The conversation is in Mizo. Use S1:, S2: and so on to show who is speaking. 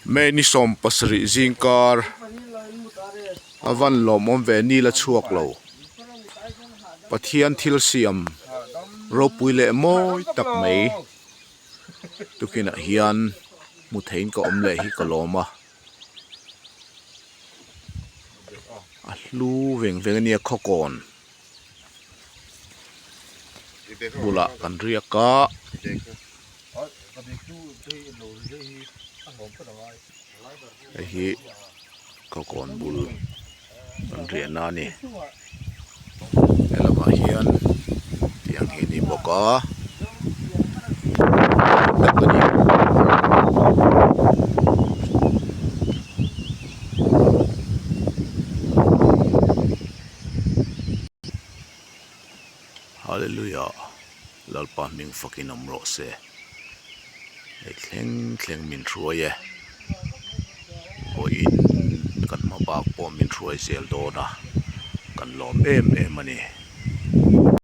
S1: May ni 70 zingkar a van lawmawm ve ni la chhuak lo Pathian thil siam ropui leh mawi tak mai tukinah hian hmu theiin ka awm leh hi ka lawm a a hlu veng veng ania khawkawn. Bulah kan riak a. Hei hi khawkawn bul kan riahna a ni. He lamah hian tiang hi a ni bawk a. Hallelujah Lalpa hming fakin awm rawh se hei thleng thleng min hruai e vawiin kan hma bak pawh min hruai zel dawn a kan lawm em em a ni.